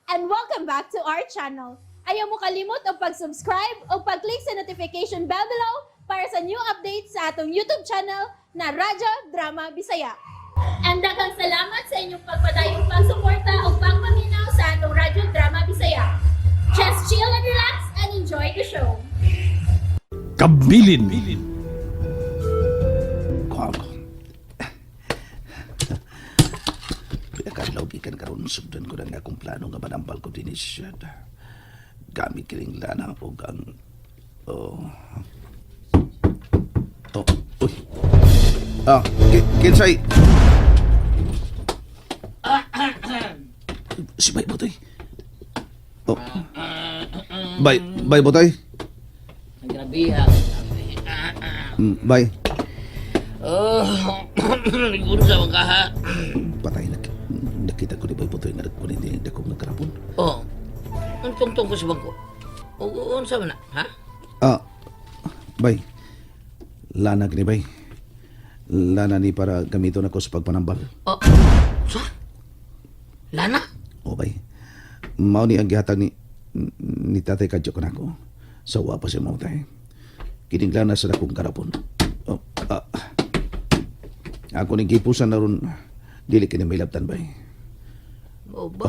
And welcome back to our channel. Ayaw mo kalimot og pag-subscribe o pag-click sa notification bell below para sa new updates sa atong YouTube channel na Radyo Drama Bisaya. And daghang salamat sa inyong pagpadayong pagsuporta o pagpaminaw sa atong Radyo Drama Bisaya. Just chill and relax and enjoy the show. Kabilin. Kuha ko. Pila ka adlaw gikan karon, sugdan ko na nga akong plano nga manampal ko dinhi siya. Gamit kining lana og ang, oh. Oh, uy. Ah, kinsay? Si Bay Botoy. Oh. Bay, Bay Botoy. Grabe ha. Bay. Oh, unsa man ka ha? Patay na nakita ko ni Bay Botoy nga nagkunin din dako nga karapon. Oh. Ang tungtong ko sa bangko. O unsa man na, ha? Ah, bay. Lana gini, bay. Lana ni para gamiton ako sa pagpanambal. Oh. Sa? Lana? O, bay. Mao ni ang gihatag ni Tatay Kadyo kanako. Sa wa pa siya mamatay. Kining lana sa dakong karapon. Oh, ah. Ako ning gipusan na ron, dili kini may labtan, bay. O ba?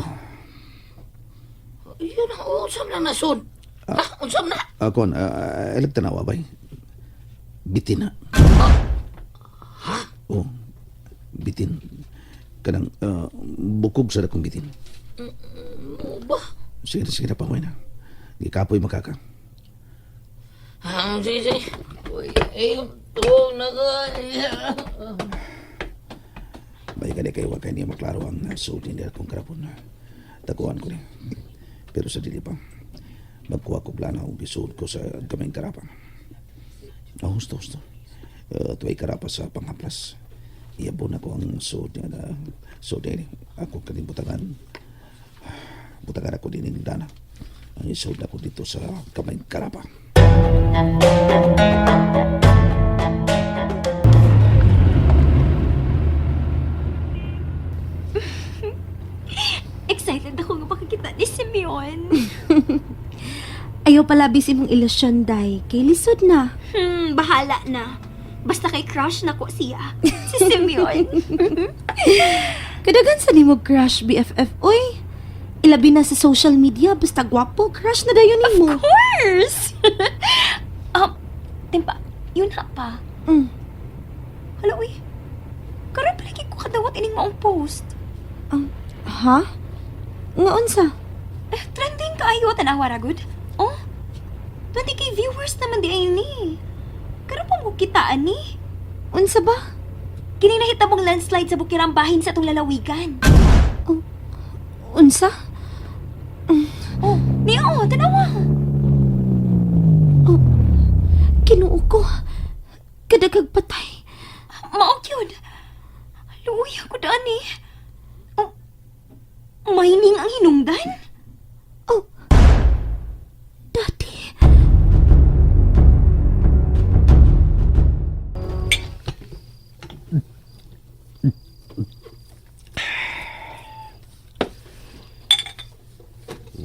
Yun na, unsa man na nasod? Ha? Unsa man na? Akon, uh, tanawa, bay. Bitin na. Ha? Oh, bitin. Kanang bukog sa dakong bitin. O ba? Sige, sige na, pahuway na. Gikapoy makaka. Ah, sige, sige. Uy, eh, tuwag na ka. Bay, kani kay wa kay niya maklaro ang suot ni akong karapon. Takuan ko ni. Pero sa dili pa, magkuha ko plana og isuot ko sa gamay karapa. Oh, husto, husto. Tuway karapa sa panghaplas. Iabon ako ang suot niya na suot niya ni. Ako kaning butangan. Butangan ako din ng dana. Ang isuot ako dito sa kamay karapa. Excited ako nga makakita ni Simeon. Ayaw palabis imong ilusyon, Day. Kay lisod na. Bahala na. Basta kay crush na ko siya. Si Simeon. Kadagan sa nimo crush, BFF. Uy, ilabi na sa social media. Basta gwapo, crush na dayon nimo. Of course! Timpa, yun ha pa. Hala, uy. Karon palagi ko kadawat ining maong post. Ha? Nga unsa? Eh, trending kaayo, tanawa ra gud. Oh, 20K viewers naman di ay ni. Karon pa mo kitaan ni. Unsa ba? Kini nahitabong landslide sa Bukirang bahin sa atong lalawigan. Unsa? Oh, niyo, tanawa. Oh, Kinuo ko. Kadagag patay. Mao gyud. Luoy ako daan eh. Oh, mining ang hinungdan? Oh, Dati.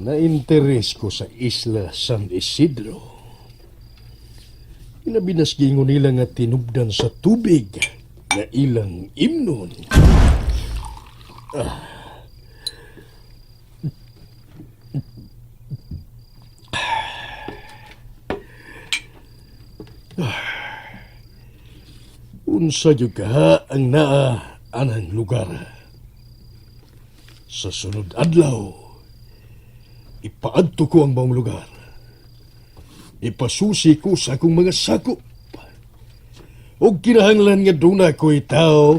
Na-interes ko sa Isla San Isidro. Ilabi nas giingon nila nga tinubdan sa tubig nga ilang imnon. Ah. Ah. Unsa gyud kaha ang naa anang lugar. Sa sunod adlaw, ipaadto ko ang maong lugar. Ipasusi ko sa akong mga sakop. Og kinahanglan nga duna ko'y tao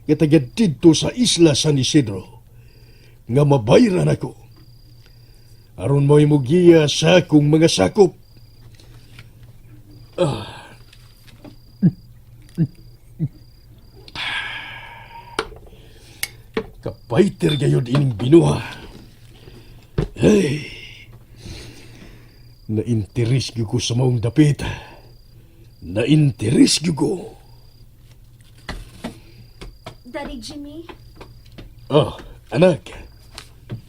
nga taga didto sa Isla San Isidro nga mabayran ako. Aron mo'y mugiya sa akong mga sakop. Ah. Kapayter gayod ining binuha. Hey. Na-interes gyud ko sa maong dapit. Na-interes gyud ko. Daddy Jimmy? Oh, anak.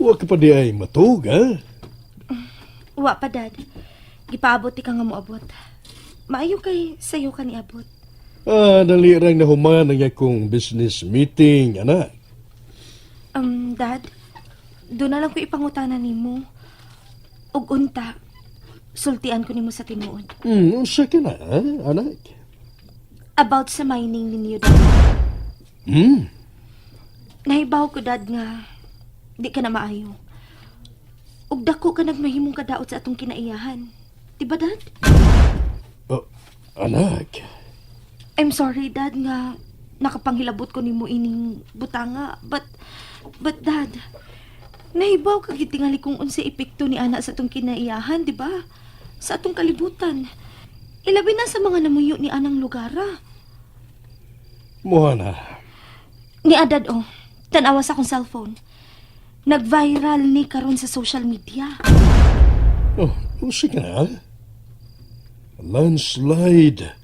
Wa ka pa di ay matug, ha? Wa pa, Dad. Gipaabot ti ka nga moabot. Maayo kay sayo ka niabot. Ah, dali rang nahuman ang akong business meeting, anak. Dad, doon na lang ko ipangutana nimo. Ug unta, sultian ko nimo sa tinuod. Unsa ka na, ha, anak? About sa mining ninyo, Dad. Nahibaw ko, Dad, nga di ka na maayo. Ug dako ka nagmahimong kadaot sa atong kinaiyahan. Di ba, Dad? Oh, anak. I'm sorry, Dad, nga nakapanghilabot ko nimo ining butanga. But Dad, nahibaw ka gyud tingali kung unsa epekto ni ana sa atong kinaiyahan, di ba? Sa atong kalibutan. Ilabi na sa mga namuyo ni anang lugara. Muha na. Ni Adad, oh, tanawa sa akong cellphone. Nag-viral ni karon sa social media. Oh, unsa ka na? Landslide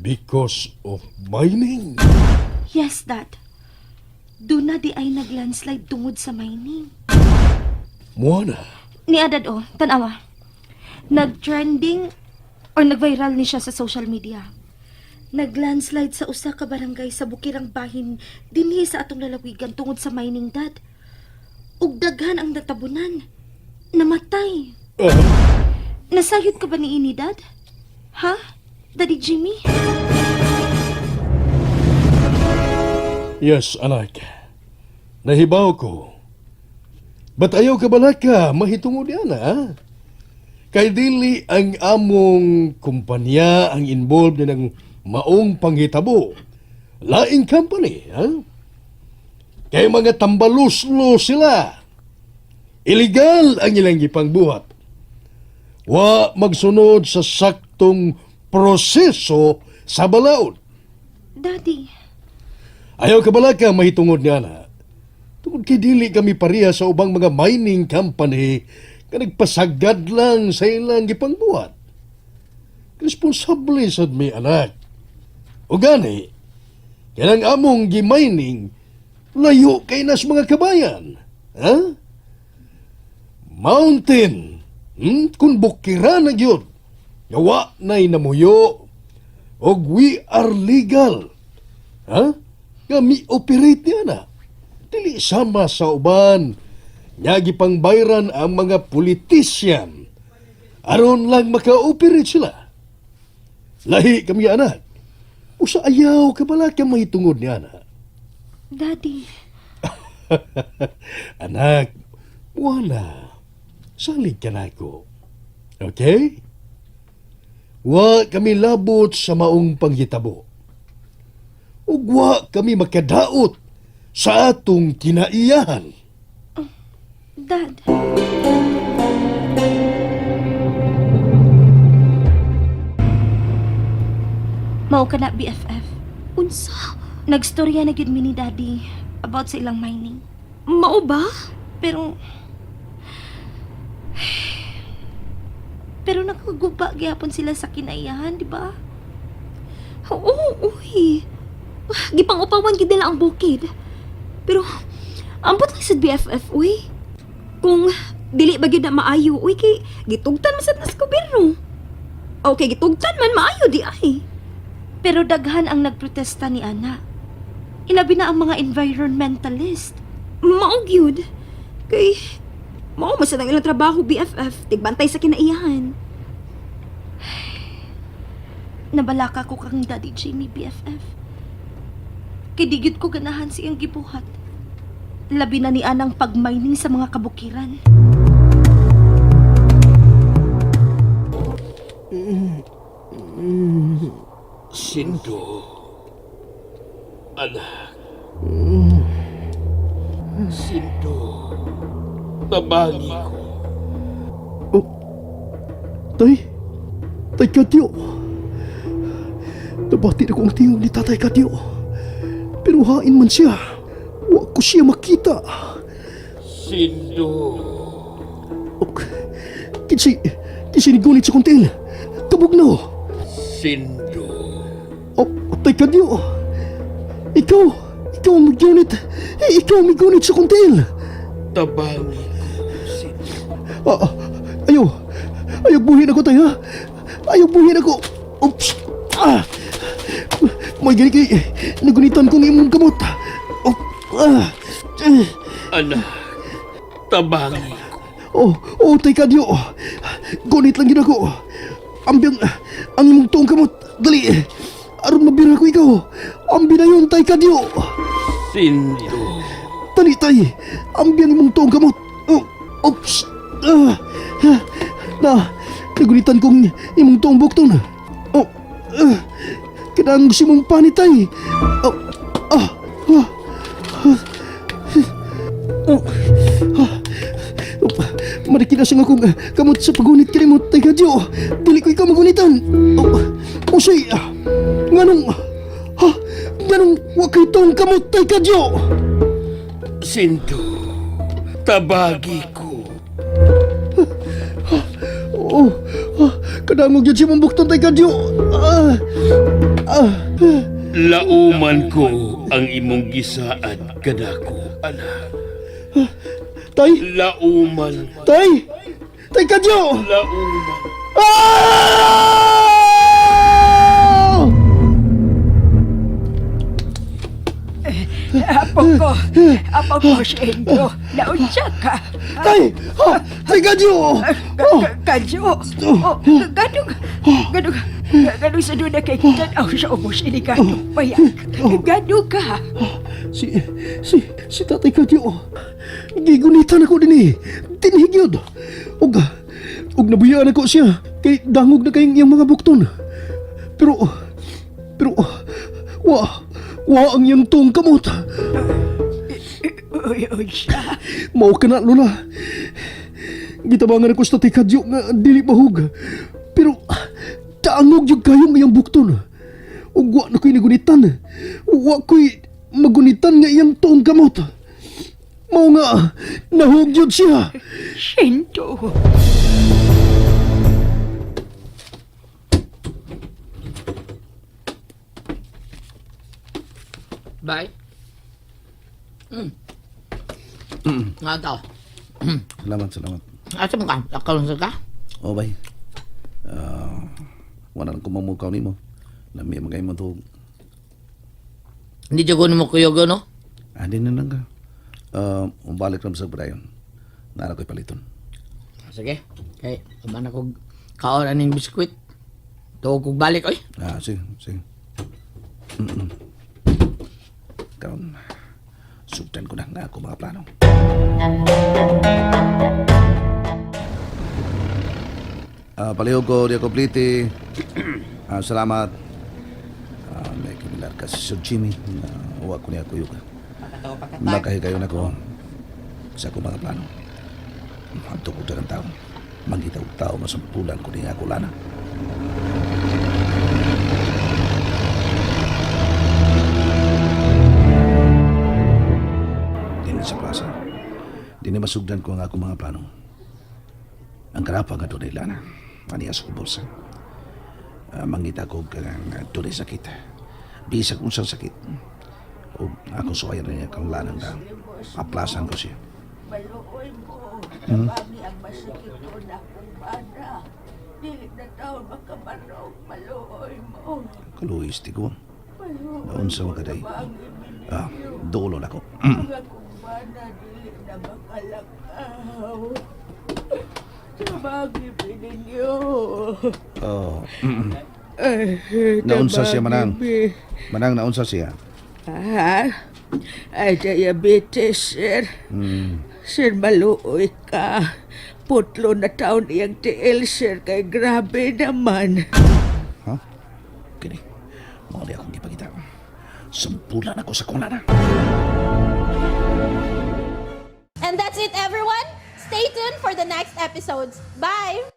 because of mining. Yes, Dad. Doon na di ay naglandslide tungod sa mining. Muha na. Ni Adad, oh, tanawa. Nag-trending or nag-viral ni siya sa social media. Nag-landslide sa usa ka barangay sa Bukirang Bahin dinhi sa atong lalawigan tungod sa mining, Dad. Ug daghan ang natabunan. Namatay. Ah, Nasayod ka ba ni ini, Dad? Ha? Daddy Jimmy? Yes, anak. Nahibaw ko. Ba't ayaw ka balaka, mahitungod yan, ha? Kay dili ang among kumpanya ang involved na ng maong panghitabo. Laing company, ha? Kay mga tambaluslo sila. Illegal ang ilang gipangbuhat. Wa magsunod sa saktong proseso sa balaod. Daddy, Ayaw ka balaka mahitungod nga na. Tungod kay dili kami pareha sa ubang mga mining company nga nagpasagad lang sa ilang gipangbuhat. Responsable sad mi anak. O gani, kanang among gi-mining layo kay nas mga kabayan. Ha? Mountain, Kung bukira na gyud, gawa na'y namuyo, og we are legal. Ha? Nga mi-operate niya na. Dili sama sa uban. Nga gipangbayran ang mga politisyan. Aron lang maka-operate sila. Lahi kami anak. Usa ayaw ka bala ka mahitungod niya na. Daddy. Anak, wala. Salig ka na ako. Okay? Wa kami labot sa maong panghitabo. Ug wa kami makadaot sa atong kinaiyahan. Dad. Mao ka na, BFF. Unsa? Nagstorya na gyud mi ni Daddy about sa ilang mining. Mao ba? Pero nakaguba gyapon sila sa kinaiyahan, di ba? Oo, uy. Gipang-upawan gid nila ang bukid. Pero ambot lang sa BFF, uy. Kung dili ba gyud na maayo, uy kay gitugtan man sad na sa gobyerno. Okay, gitugtan man maayo di ay. Pero daghan ang nagprotesta ni Ana. Ilabi na ang mga environmentalist. Mao gyud. Kay mao man sad ang ilang trabaho BFF, tigbantay sa kinaiyahan. Nabalaka ko kang Daddy Jimmy, BFF. Kay di gyud ko ganahan sa iyang gibuhat. Labi na ni Anang pagmining sa mga kabukiran. Sindo. Anak. Sindo. Tabangi ko. Oh. Tay. Tay Katyo. Nabati na ko ang tingog ni Tatay Katyo. Pero hain man siya. Wa ko siya makita. Sindo. Ok. Kinsi ni gunit sa kontil. Kabugno. Sindo. Oh, Tay Kadyo. Ikaw ang migunit. Ikaw ang migunit sa kontil. Tabangi ko, Sindo. Ah, ayo. Ayaw buhin ako tayo. Ayaw buhin ako. Oops. Ah. May gani kay nagunitan kong imong kamot. Oh. Ah. Eh. Anak, tabangi ko. Oh, oh, tay kadyo. Gunit lang gid ako. Ambyang ang imong tuong kamot. Dali. Aron mabira ko ikaw. Ambi na yun, tay kadyo. Sindo. Dali, tay. Ambi ang imong tuong kamot. Oh, oops. Ah, ah. Na, nagunitan kong imong tuong bukton. Oh, ah. Kinang si mong panitay. Oh, ah, ah, ah. Oh, ah. Oh, Marikina siya nga kong kamot sa pagunit kanimo, tay kadyo. Dili ko ikaw magunitan. Oh, usay, nganong, ha, nganong wa kay tuong kamot, tay kadyo. Sindo. Tabagi ko. Oh, ah, kadangog yun si mong bukton tay kadyo. Ah, ah, ah. Lauman ko ang imong gisaad kanako, anak. Tay, Lauman, tay, tay kadyo. lauman. Ah! Apo ko, apo ko, Shendo. Naunsa ka. Tay, ah, tay kadyo. Oh, Kadyo. Oh, ganong, ganong, ganong sa doon na kay tanaw sa ubos ini ganong payak. Ganong ka. si, si, si tatay kadyo. Gigunitan ako din eh. Dinhi gyud. Ug, ug nabuyaan ako siya. Kay dangog na kayong iyang mga bukton. Pero, pero, wa, wa ang iyang tuong kamot. Uy, unsa. Mao ka na, Lola. Gitabangan ako sa tatay kadyo nga dili mahug. Pero, daangog yung kayong iyang bukton. Ug wa na ko'y nagunitan. Wa ko'y magunitan nga iyang tuong kamot. Mao nga, nahug yun siya. Shendo. Bye. Nga tao. Salamat, salamat. Asa mo ka? Akaroon sa ka? Oh, bay. Ah, wala nang kumamukaw nimo. Lami magay mo to. Hindi dyan mo kuyogo, no? Ah, di na lang ka. Ah, balik lang sa padayon. Nara ko'y paliton. Sige. Kay, kuman ako kaon aning biskwit. Tuog kog balik, oy. Ah, sige, sige. Karon, sugdan ko na nga ako mga plano. Ah, palihog ko, di ako pliti. Ah, salamat. Ah, may kamilar ka si Sir Jimmy. Na uwa ko niya kuyog. Makahigayon ako sa akong mga plano. Hanto ko ng tao. Mangita og tao masampulan ko niya ako lana. Dini sa plaza. Dini masugdan ko ang akong mga plano. Ang karapa nga dunay lana. Aniya sa kong bulsa. Mangita ko kanang dunay sakit. Bisag unsang sakit. O akong suwayan na niya kang lanang na aplasan ko siya. Maluoy mo. Tabangi ang masakit ko na akong bana. Dili na taon makabarog. Maluoy mo. Kaluis, tigo. Maluoy Naunsa mo, man ka day. tabangi Ah, dulo na ko. Ang akong bana dili na makalakaw. Tabangi ninyo. Oh. Naunsa siya, Manang. Manang, naunsa siya. Ha? Ay, diabetes, sir. Sir, maluoy ka. Putlo na taon iyang tiil, sir, kay grabe naman. Ha? Kini, mao di akong gipakita. Sampulan ako sa kong lana. And that's it, everyone. Stay tuned for the next episodes. Bye!